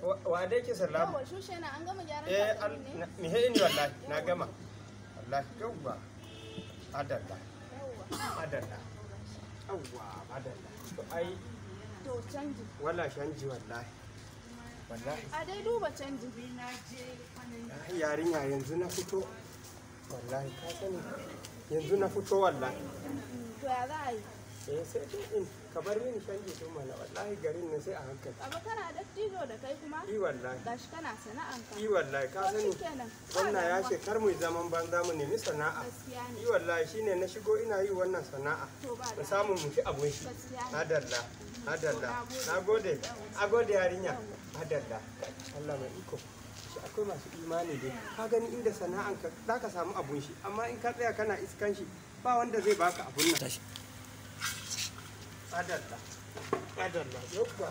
Wa dai ke sallama? Yawwa shushena an gama gyaran Eh, takalmin ne? mi he ni wallahi na gama. Wallahi yawwa. Adalla. Yawwa. Adalla. Yawwa, adalla. To ai To canji. wala shanji wallahi. Wallahi. A dai duba canji. Ai, yarinya yanzu na fito. Wallahi ka sani. Yanzu na fito wallahi. To ya za a yi? Eh, sai dai in ka bar mini shanji sun mana, wallahi garin nan sai a hankali. Baba kana dattijo da kai kuma? I wallahi. Gashi kana sana'anka. I wallahi ka To sani. shikenan. Ba Wannan ya damuwa. ce kar mu yi zaman banza, mu nemi sana'a. Gaskiya ne. I wallahi shine na shigo ina yi wannan sana'a. To ba Mu damuwa. samu mu ci abun shi. Gaskiya ne. Adalla, adalla. Na gode, a gode yarinya. Adalla. Allah mai iko. Shi akwai masu imani dai. Ka gani inda sana'anka za ka samu abun shi, amma in ka tsaya kana iskan shi ba wanda zai baka abun nan. Adalla, adalla, yauwa.